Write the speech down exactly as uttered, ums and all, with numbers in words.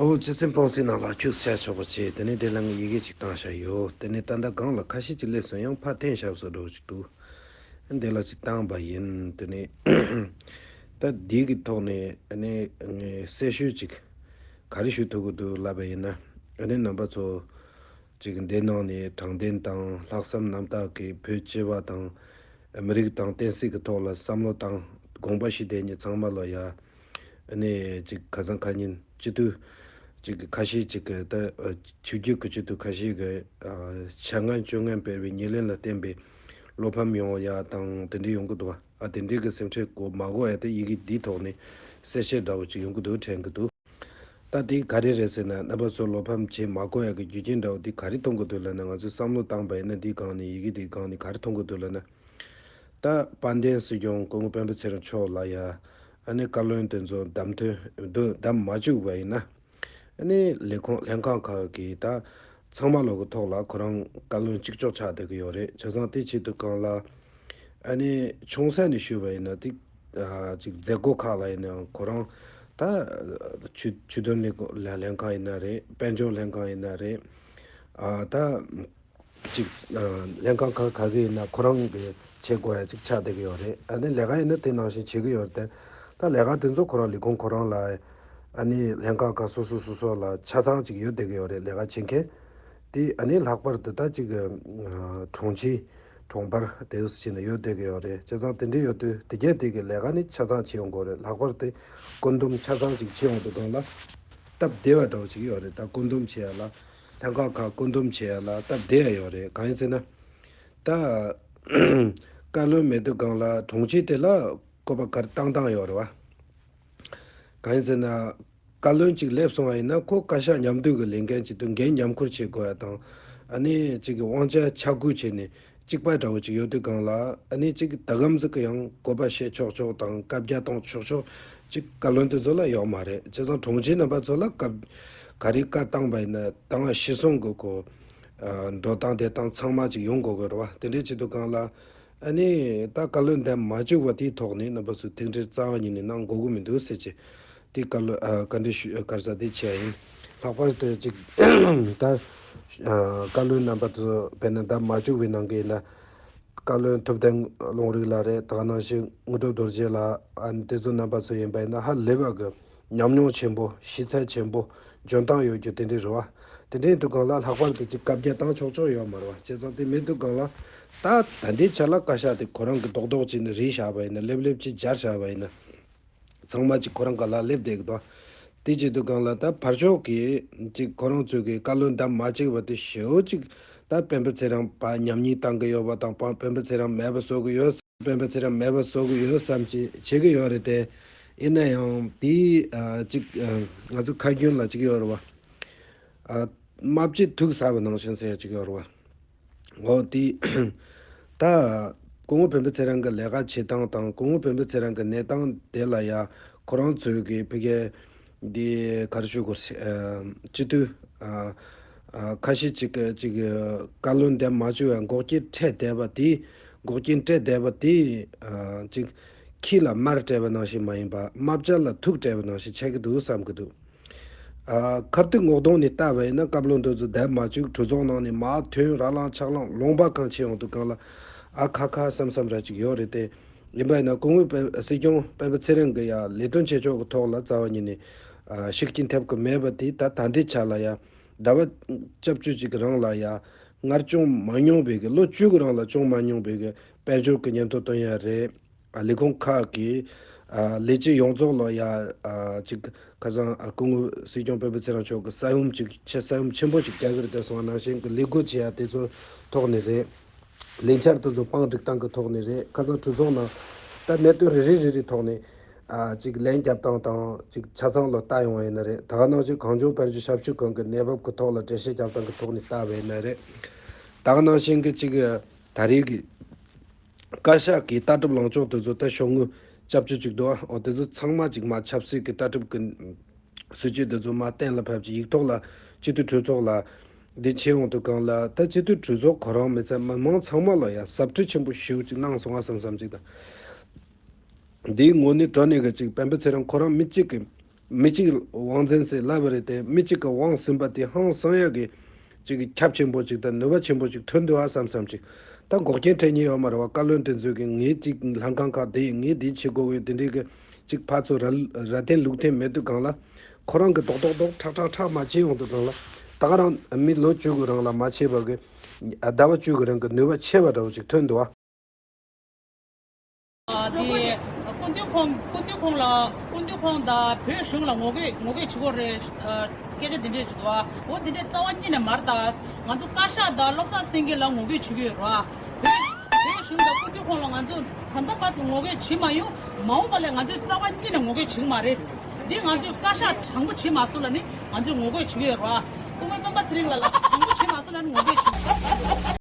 ཨོ་ཅི་སེམས་སྤོང་སའི་ནང་ལ་ཁྱུག་ཆ་ཆོག་པ་བྱས། དེ་ནས་དེ་ལ་ངས་ཡི་གེ་ཅིག་བཏང་བཞག་ཡོད། དེ་ནས་ད་ལྟ་སྒང་ལ་ཁ་ཤས་ཅིག་སླེབས་སོང་། ཡང་ཕར་འཐེན་བཞག་བཟོ་འདྲ་ཅིག་འདུག། དེ་ལ་ཅིག་བཏང་པ་ཡིན། དེ་ནས་ད་འདི་གི་ཐོག་ནས་ཨ་ནི་ངས་གསལ་ཞུ་ཅིག་ག་རེ་ཞུ་ཐུབ་ཀྱི་འདུག་ལབ་པ་ཡིན་ན། ཨ་ནི་རྣམ་པ་ཚོ་ཅིག་འདི་ནང་ནས་དྲང་བདེན་དང་ལྷག་བསམ་རྣམ་དག་གིས་བོད་སྤྱི་པ་དང་མི་རིགས་དང་བསྟན་སྲིད་ཀྱི་ཐོག་ལ་བསམ་བློ་དང་དགོངས་པ་བཞེས་བསྡད་མཁན་ཚང་མ་ལ་ཡ། ཨ་ནི་ཅིག་ཁ་སང་ཁ་ཉིན་སྤྱི་འཐུས་ཅིག་གི་ཁ་ཤས་ཅིག་གི་ད་ཨ་ཆོས་བརྒྱུད་ཀྱི་སྤྱི་འཐུས་ཁ་ཤས་ཀྱི་ཨ་འཆར་ངན་སྤྱོད་ངན་སྤེལ་བའི་ཉེར་ལེན་ལ་བརྟེན་པའི་བློ་ཕམ་ཡོང་ཡ་དང་དེ་འདྲ་ཡོང་གི་འདུག་བ། ཨ་དེ་འདྲའི་གི་སེམས་ཁྲལ་གོ་མ་དགོས་ཡ་དེ་ཡི་གེ་འདིའི་ཐོག་ནས་གསལ་བཤད་འདྲ་བོ་ཅིག་ཡོང་གི་འདུག་དྲན་གི་འདུག། ད་དེ་ག་རེ་རེད་ཟེར་ན། རྣམ་པ་ཚོ་བློ་ཕམ་བྱེད་མ་དགོས་ཡ་གི་རྒྱུ་རྐྱེན་འདྲ་བོ་དེ་ག་རེ་མཐོང་གི་འདུག་ལབ་ན། ང་ཚོས་བསམ་བློ་བཏང་པ་ཡིན་ན་འདིའི་སྒང་ནས་ཡི་གེ་དེའི་སྒང་ནས་ག་རེ་མཐོང་གི་འདུག་ལབ་ན། ད་དཔལ་ལྡན་སྲིད་སྐྱོང་སྐུ་ངོ་སྤེན་པ་ཚེ་རིང་མཆོག་ལ་ཡ་ཨ་ནི་བཀའ་བློན་དེ་ཚོ་བདམས་ཐོན་བདམས་མ་བཅུག་པ་ཡིན་ན། ཨ་ནི་ལས་ཁུངས་ལྷན་ཁང་ཁག་གི་ད་ཚང་མ་ལོག་གི་ཐོག་ལ་ཁོ་རང་བཀའ་བློན་གཅིག་ལྕོགས་ཆགས་བསྡད་ཀྱི་ཡོད་རེད། བྱས་ཙང་དེ་བྱེད་དུས་སྒང་ལ་ཨ་ནི་ཆུང་ས་ནས་ཞུས་པ་ཡིན་ན་དེ་ཨ་ཅིག་མཛད་སྒོ་ཁག་ལ་ཡིན་ནའང་ཁོ་རང་ད་ཆོས་ཆོས་དོན་ལས་ཁུངས་ལྷན་ཁང་ཡིན་ན་རེད། དཔལ་འབྱོར་ལྷན་ཁང་ཡིན་ན་རེད། ཨ་ད། ཅིག་ཨ་ལྷན་ཁང་ཁག་ག་གི་ཡིན་ན་ཁོ་རང་གི་བྱེད་དགོས་ཡ་ཅིག་ཆགས་བསྡད་ཀྱི་ཡོད་རེད། ཨ་ནི་ལས་ཀ་ཡིན་ན་དེ་ནང་བཞིན་བྱེད་ཀྱི་ཡོད་རེད་དེ། ད་ལས་ཀ་དེ་ཚོ་ཁོ་རང་ལས་ཁུངས་ཁོ་རང་ལ་ཨ་ནི་ལྷན་ཁང་ཁག་སོ་སོ་སོ་སོ་ལ་ཆ་ཚང་ཅིག་ཡོད་བསྡད་ཀྱི་ཡོད་རེད། ལས་ཀ་བྱེད་མཁན་དེ་ཨ་ནི་ལྷག་པར་དུ་ད་ཅིག་ཨ་དྲུང་ཆེ་དྲུང་འཕར་དེ་ཚོ་བྱས་ནས་ཡོད་བསྡད་ཀྱི་ཡོད་རེད། བྱས་ཙང་དེ་འདྲ་ཡོད་དུས་དེ་གས་དེ་གི་ལས་ཀ་ནི་ཆ་ཚང་བྱེད་ཡོང་དགོས་རེད། ལྷག་པར་དུ་བཀོད་འདོམས་ཆ་ཚང་ཅིག་བྱེད་ཡོང་དུས་སྒང་ལ་སྟབས་བདེ་བ་འདྲ་བོ་ཅིག་ཡོད་རེད། ད་བཀོད་འདོམས་བྱེད་ཡ་ལ། ལྷན་ཁང་ཁག་བཀོད་འདོམས་བྱེད་ཡ་ལ་སྟབས་བདེ་ཡ་ཡོད་རེད། གང་ཡིན་ཟེར་ན། ད་བཀའ་བློན་མེད་དུས་སྒང་ལ་དྲུང་ཆེ་དེ་ལ་བཀོད་པ་ག་རེ་བཏང་བཏང་ཡོད་རེད་བ། གང་ཡིན་ཟེར་ན། བཀའ་བློན་གཅིག་སླེབས་སོང་བ་ཡིན་ན་ཁོ་བཀའ་ཤག་མཉམ་འདུས་ཀྱི་ལས་འགན་བྱེད་དུས་འགན་མཉམ་འཁུར་བྱེད་དགོས་ཡ་དང་། ཨ་ནི་གཅིག་གི་དབང་ཆ་ཆ་བགོས་བྱས་ནས་གཅིག་པ་འདྲ་བོ་ཅིག་ཡོད་དུས་སྒང་ལ། ཨ་ནི་གཅིག་ད་གམ་ཟིག་གི་ཡང་བཀོད་པ་བཤད་ཆོག་ཆོག་དང་བཀའ་རྒྱ་གཏོང་ཆོག་ཆོག་ཅིག་བཀའ་བློན་དེ་ཚོ་ལ་ཡོད་མ་རེད། བྱས་ཙང་དྲུང་ཆེ་རྣམ་པ་ཚོ་ལ་བཀའ་ག་རེ་བཀའ་བཏང་པ་ཡིན་ན་བཏང་བ་གཞིར་བཟུང་གི་གོ་ཨ་འགྲོ་སྟངས་བསྡད་སྟངས་ཚང་མ་ཅིག་ཡོང་དགོས་དགོས་རེད་བ། དེ་འདྲའི་ཆེད་དུ་གང་ལ་ཨ་ནི་ད་བཀའ་བློན་འདེམས་མ་བཅུག་པ་དེའི་ཐོག་ནས་རྣམ་པ་ཚོས་ཐུགས་འཕྲད་རྩ་བ་ཉིད་ནས་གནང་དགོས་ཀྱི་མི་འདུག་ཟེར་གྱི། དེ་བཀའ་བློན་ཨ་བཀའ་འདྲི་ཞུ་ཨ་ག་རེ་ཟེར་དེ་བྱས་ཡིན། ལྷག་པར་དུ་ཅིག་ད་ཨ་བཀའ་བློན་རྣམ་པ་ཚོ་དཔེར་ན་འདེམས་མ་བཅུག་པའི་ནང་གི་ཡིན་ན། བཀའ་བློན་ཐུབ་བསྟན་ལུང་རིགས་ལགས་རེད། ད་ག་ནང་བཞིན་དངོས་གྲུབ་རྡོ་རྗེ་ལགས། ཨ་ནི་དེ་ཚོ་རྣམ་པ་ཚོ་ཡིན་པ་ཡིན་ན་ཧ་ལས་པ་གི་ཉམས་མྱོང་ཆེན་པོ་ཤེས་ཚད་ཆེན་པོ་འཇོན་ཐང་ཡོད་རྒྱུ་དེ་འདྲའི་རེད་བ། དེ་འདྲའི་དུས་སྒང་ལ་ལྷག་པར་དུ་ཅིག་བཀའ་རྒྱ་བཏང་ཆོག་ཆོག་ཡོད་མ་རེད་བ། བྱས་ཙང་དེ་མེད་དུས་སྒང་ལ་ད་ད་ལྟའི་ཆ་ལ་བཀའ་ཤག་དེ་ཁོ་རང་གི་རྡོག་རྡོག་ཅིག་ནས་རེད་བཞག་པ་ཡིན་ན། ལེབ་ལེབ་ཅིག་སྦྱར་བཞག་པ་ཡིན་ན། ཚང་མ་ཅིག་ཁོ་རང་སྒང་ལ་སླེབས་བསྡད་ཀྱི་འདུག། དེ་བྱེད་དུས་སྒང་ལ་ད་ཕར་ཕྱོགས་ཀྱི་ཅིག་ཁོ་རང་ཚོས་ཀྱི་བཀའ་བློན་འདེམས་མ་བཅུག་པ་དེ་ཞེ་པོ་ཅིག་ད་སྤེན་པ་ཚེ་རིང་ཕར་ཉམས་ཉེས་བཏང་གི་ཡོད་པ་དང་། སྤེན་པ་ཚེ་རིང་མེད་པ་བཟོ་གི་ཡོད། སྤེན་པ་ཚེ་རིང་མེད་པ་བཟོ་གི་ཡོད་བསམ་ཅིག་བྱེད་ཀྱི་ཡོད་རེད་དེ། ཡིན་ན་ཡང་དེ་ཨ་ཅིག་ཨ་ང་ཚོ་ཁ་རྒྱུན་ལ་ཅིག་ཡོད་རེད་བ། ཨ་རྨ་བྱའི་ཐུག་ཟ་བ་ནང་བཞིན་ཟེར་ཡ་ཅིག་ཡོད་རེད་བ། འོ་དེ། ད་སྐུ་ངོ་སྤེན་པ་ཚེ་རིང་གི་ལས་ཀ་བྱེད་སྟངས་དང་། སྐུ་ངོ་སྤེན་པ་ཚེ་རིང་གི་གནས་སྟངས་དེ་ལ་ཡ་ཁོ་རང་ཚོས་ཀྱི་ཕ་གི་འདི་ག་རེ་ཞུ་དགོས་རེད། ཨ་སྤྱི་འཐུས་ཨ་ཨ་ཁ་ཤས་ཅིག་གི་ཅིག་གི་བཀའ་བློན་འདེམས་མ་བཅུག་པའི་འགོག་རྐྱེན་འཕྲད་བསྡད་པ་དེ། འགོག་རྐྱེན་སྤྲད་བསྡད་པ་དེ་ཨ་ཅིག་ཁྱི་ལ་མར་སྤྲད་པ་ནང་བཞིན་མ་ཡིན་པ། རྨ་བྱ་ལ་ཐུག་སྤྲད་པ་ནང་བཞིན་ཆགས་ཀྱི་འདུག་བསམ་གྱི་འདུག། ཨ་ཁ་གཏད་ངོ་གདོང་ནས་བལྟས་པ་ཡིན་ན་བཀའ་བློན་དེ་ཚོ་འདེམས་མ་བཅུག། གྲོས་ཚོགས་ནང་ནས་མར་ཐོན། ར་ལངས་ཆག་ལངས་ལུང་པ་གང་ཕྱིན་ཡོང་དུས་སྒང་ལ་ཨ་ཁ་ཁ་བསམ་བསམ་ར་ཅིག་ཡོད་རེད་དེ། ཡིན་པ་ཡིན་ན་སྐུ་ངོ་སྤེན་སྲིད་སྐྱོང་སྤེན་པ་ཚེ་རིང་གི་ཡ་ལས་དོན་བྱེད་ཕྱོགས་ཀྱི་ཐོག་ལ་རྩ་བ་ཉིད་ནས་ཨ་ཤུགས་རྐྱེན་ཐེབས་ཀྱི་མེད་པ་དེ། ད་ད་ལྟའི་ཆ་ལ་ཡ་ཟླ་བ་བཅུ་གཅིག་གི་རིང་ལ་ཡ་སྔར་བྱུང་མ་མྱོང་བའི་གི། ལོ་བཅུ་གི་རིང་ལ་བྱུང་མ་མྱོང་བའི་གི་དཔལ་འབྱོར་གྱི་ཉེན་རྟོག་བཏོན་ཡ་རེད། ཨ་ལས་ཁུངས་ཁག་གི་ཨ་ལས་བྱེད་ཡོངས་རྫོགས་ལ་ཡ་ཨ་ཅིག་ཁ་སང་ཨ་སྐུ་ངོ་སྲིད་སྐྱོང་སྤེན་པ་ཚེ་རིང་མཆོག་གི་ས་ཡོམ་ཅིག་ཆེ་ས་ཡོམ་ཆེན་པོ་ཅིག་རྒྱག་གི་རེད་དེ་གསུངས་པ་ནང་བཞིན་གི་ལས་བགོ་བྱེད་ཡ་དེ་ཚོ་ཐོག་ནས་རེད། ལས་འཆར་དེ་ཚོ་བང་སྒྲིག་སྟངས་གི་ཐོག་ནས་རེད། ཁ་སང་གྲོས་ཚོགས་ནང་ད་གནད་དོན་རེ་རེ་རེ་རེ་ཐོག་ནས་ཨ་ཅིག་ལན་རྒྱབ་སྟངས་དང་ཅིག་ཆ་ཚང་ལ་ལྟ་ཡོང་བ་ཡིན་ན་རེད། ད་ག་ནང་བཞིན་གངས་ལྗོངས་དཔལ་འབྱོར་ཞབས་ཞུ་ཁང་གི་གནས་བབ་གི་ཐོག་ལ་འགྲེལ་བཤད་རྒྱབ་སྟངས་གི་ཐོག་ནས་ལྟ་བ་ཡིན་ན་རེད། ད་ག་ནང་བཞིན་གི་ཅིག་ད་རེས་གི་བཀའ་ཤག་གི་ལྟ་གྲུབ་ལངས་ཕྱོགས་དེ་ཚོ་ད་ཤོག་ངོས་སྐྱབས་བཅོལ་ཅིག་འདུག་ཨ། འོ་དེ་ཚོ་ཚང་མ་ཅིག་མ་ཆབ་སྲིད་ཀྱི་ལྟ་གྲུབ་ཀྱི་སྲིད་ཇུས་དེ་ཚོ་མ་གཏན་ལ་ཕབ་ཅིག་ཡིག་ཐོག་ལ་སྤྱི་འཐུས་གྲོས་ཚོགས་ལ་འདི་ཕྱིན་ཡོང་དུས་སྒང་ལ། ད་སྤྱི་འཐུས་གྲོས་ཚོགས་ཁོ་རང་མི་ཚང་མི་མང་ཚང་མ་ལ་ཡ་ཟབ་ཁྲིད་ཆེན་པོ་ཞེ་པོ་ཅིག་གནང་སོང་ང་བསམ་བསམ་ཅིག་དང་། འདིའི་ངོས་ནས་དྲང་གནས་ཀྱི་ཅིག་སྤེན་པ་ཚེ་རིང་ཁོ་རང་མི་གཅིག་གི་ མི་གཅིག་དབང་འཛིན་ཟེར་ལབ་པ་རེད་དེ། མི་གཅིག་གི་དབང་ཟིན་པ་དེ་ཧང་སང་ཡག་གི་ཅིག་ཁྱབ་ཆེན་པོ་ཅིག་དང་ནུས་པ་ཆེན་པོ་ཅིག་ཐོན་འདུག་ཨ་བསམ་བསམ་ཅིག་ད་འགོག་རྐྱེན་འཕྲད་ཉེན་ཡོད་མ་རེད་བ། བཀའ་བློན་དེ་ཚོས་ཀྱི་ངས་ཅིག་ལྷན་ཁང་ཁག་དེ་ཡིན། ངས་འདི་བྱེད་དགོས་ཡོད། དེ་འདྲའི་གི་ཅིག་ཕར་ཚུར་ར་ར་འཐེན་ལུག་འཐེན་མེད་དུས་སྒང་ལ། ཁོ་རང་གི་རྡོག་རྡོག་རྡོག་ཁྲག་ཁྲག་ཁྲག་མ་བྱེད་ཡོང་དུས་སྒང་ལ། ད་ག་རང་མི་ལོ་བཅུ་གི་རིང་ལ་མ་བྱས་པ་གི་ཟླ་བ་བཅུ་གི་རིང་གི་ནུས་པ་ཆེ་བ་འདྲ་བོ་ཞིག་ཐོན་འདུག་ཨ། དེ་སྐུ་མདུན་ཁོང་སྐུ་མདུན་ཁོང་ལ་སྐུ་མདུན་ཁོང་དང་བོད་གཞུང་ལ་ངོ་རྒོལ་ངོ་རྒོལ་བྱེད་དགོས་རེད། སྐད་ཆ་འདི་འདྲས་ཞིག་འདུག་ཨ། འོ་འདི་འདྲས་རྩ་བ་ཉིད་ནས་མ་རེད་ད། ང་ཚོ་བཀའ་ཤག་དང་བློ་བཟང་སེང་གེ་ལ་ངོ་རྒོལ་བྱེད་ཀྱི་ཡོད་རེད་བ། བོད་བོད་གཞུང་དང་སྐུ་མདུན་ཁོང་ལ་ང་ཚོ་ད་ལྟ་བར་དུ་ངོ་རྒོལ་བྱེད་མ་ཡོང་། མ་འོངས་པ་ལ་ང་ཚོས་རྩ་བ་ཉིད་ནས་ངོ་རྒོལ་བྱེད་ཀྱི་མ་རེད། འདི་ང་ཚོས་བཀའ་ཤག་དྲང་པོ་བྱེད་མ་སོང་ལབ་ནི་ང་ཚོས་ངོ་རྒོལ་བྱེད་ཀྱི་ཡོད་རེད་བ། སྐུ་ངོ་སྤེན་པ་ཚེ་རིང་ལགས་ལ་དྲང་པོ་བྱེད་མ་སོང་ལབ་ནི་ངོ་རྒོལ་བྱེད་ཀྱི་ཡོད་རེད།